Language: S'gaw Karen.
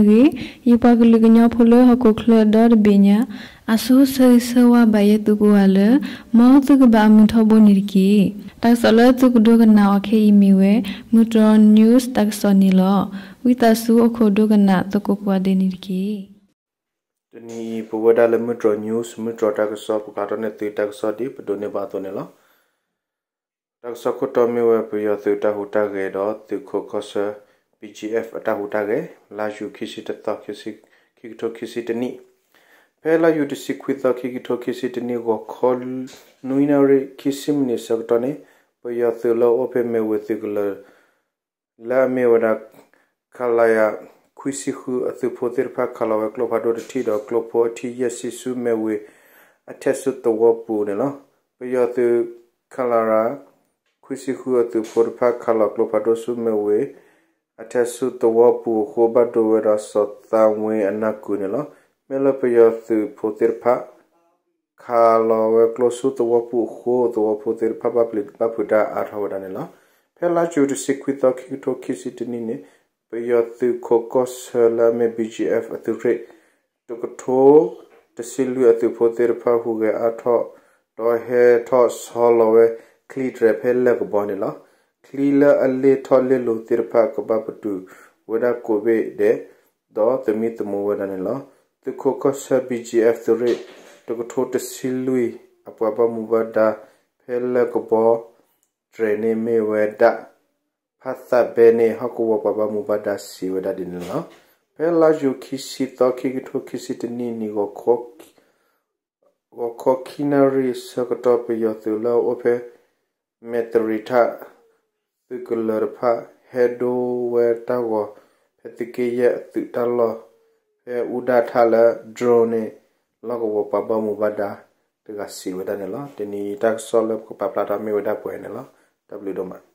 တၢ်ဘျုးဒိၣ်မး. ယပှၤကလုာ်ကညီဖိလၢဟီၣ်ခိၣ်ချၢဒီတဘ့ၣ်ညါ, အဆိဆၢဂ့ၤဆၢဝါဘၣ်ယဲသုကိးဂၤလၢ မ်သုကဘၣ်အမုာ်ထီဘိန့ၣ်တက့ၢ်. တၢ်ကစီၣ်လၢသုကဒိကနၣ်အီၤခဲအံၤမ့ၢ်ဝဲ မုၢ်တြီၢ် news တၢ်ကစီၣ်န့ၣ်လီၤ. ဝံသးစူၤအိၣ်ခိးဒိကနၣ်သကိးကိးဂၤဒဲးန့ၣ်တက့ၢ်. တနံၤအံၤ ပဝဲဒၣ်လၢမုၢ်တြီၢ် news မုၢ်တြီၢ်တၢ်ကစီၣ် ပကပာ်ထီၣ်န့ၢ်သုတၢ်ကစီၣ်ဒ်ပဒိးန့ၢ်ဘၣ်အသိးန့ၣ်လီၤ. တၢ်ကစီၣ်ခိၣ်တီမ့ၢ်ဝဲပယီၤသုးတၢ်ဟူးတၢ်ဂဲၤဒီးသုးခိးကီၢ်ဆၢ BGF အတၢ်ဟူးတၢ်ဂဲၤ, လါယူၤခံဆံတသီ ခံကထိခံဆံတနံၣ်, ဖဲလါယူၤတဆံခွံသီ ခံကထိခံဆံတနံၣ် ဂီၤခီ နွံနၣ်ရံၣ် ခံဆံမံးနံးဆၢကတီၢ်န့ၣ် ပယီၤသုးလၢအအိၣ်ဖဲမဲၢ်ဝ့ၤသုးကလၢၤ လၢအမ့ၢ်ဝဲဒၣ် ခလရ ခွံဆံဃု အသုးဖိသ့ၣ်တဖၣ် ခးလီၤဝဲကျိဖးဒိၣ်တထံၣ်ဒီး ကျိဖိအထံၣ်ယဲၢ်ဆံဆူမဲၢ်ဝ့ၤ အထဲဆူသဝီပူၤန့ၣ်လီၤ. ပယီၤသုး ခလရ ခွံဆံဃု အသုးဖိတဖၣ် ခးလီၤကျိဖးဒိၣ်ဆူမဲၢ်ဝ့ၤ အထဲဆူသဝီပူၤအဃိ ဘၣ်ဒိဝဲဒီးစီၤသးဝ့အနၢ်ကုၤန့ၣ်လီၤ. မ့ၢ်လၢပယီၤသုးဖိသ့ၣ်တဖၣ် ခးလီၤဝဲကျိဆူသဝီပူၤအဃိ သဝီဖိသ့ၣ်တဖၣ် ဘၣ်ပျံၤဘၣ်ဖုးတၢ်အါထီၣ်ဝဲဒၣ်န့ၣ်လီၤ. ဖဲလါယူၤတဆံခွံသီ ခံကထိခံဆံတနံၣ်န့ၣ် ပယီၤသုးခိးကီၢ်ဆၢလၢအမ့ၢ် BGF အသုးရ့ၣ် တကထိတဆံလွံၢ် အသုးဖိသ့ၣ်တဖၣ်ဟူးဂဲၤအါထီၣ် ဒီးဟဲထီၣ်ဆီလီၤဝဲချံတြဲၤဖဲလၢၢ်ကဘီန့ၣ်လီၤ. ချံလၢအလ့ၢ်ထီၣ်လ့ၢ်လီၤသ့ၣ်တဖၣ် ကဘၣ်ပတုာ်ဝဲဒၣ်ကိးဘ့ၣ်ဒဲး ဒီးသမံသမိးဝဲဒၣ်န့ၣ်လီၤ. သုးခိးကီၢ်ဆၢ BGF သုးရ့ၣ် တကထိတဆံလွံၢ် အပှၤဘၣ်မူဘၣ်ဒါ ဖဲလၢၢ်ကဘီ တြဲၤန့ၣ်မ့ၢ်ဝဲဒၣ် ဖးသးဘဲန့ၣ် ဟီၣ်ကဝီၤပှၤဘၣ်မူဘၣ်ဒါစံးဝဲဒၣ်ဒ်န့ၣ်လီၤ. ဖဲလါယူၤခံဆံသီ ခံကထိခံဆံတနံၣ်န့ၣ် ဂီၤခီခံနၣ်ရံၣ်ဆၢကတီၢ် ပယီၤသုးလၢအအိၣ်ဖဲ မဲၢ်သရံးထၣ် သုးကလၢၤတဖၣ် ဟဲဒိဝဲတၢ်ဂီၤ ဖဲသုးက့ယဲၢ်အသုးတၢ်လီၢ် ဖဲအူဒၣ်ထၣ်လၢ drone န့ၣ် လီၢ်ကဝီၤပှၤဘၣ်မူဘၣ်ဒါတဂၤစံးဝဲဒၣ်န့ၣ်လီၤ. တနံၤအံၤတၢ်ကစီၣ်လၢပကပာ်ဖျါထီၣ်မ့ၢ်ဝဲဒၣ်ပှဲၤန့ၣ်လီၤ. တၢ်ဘျုးဒိၣ်မး.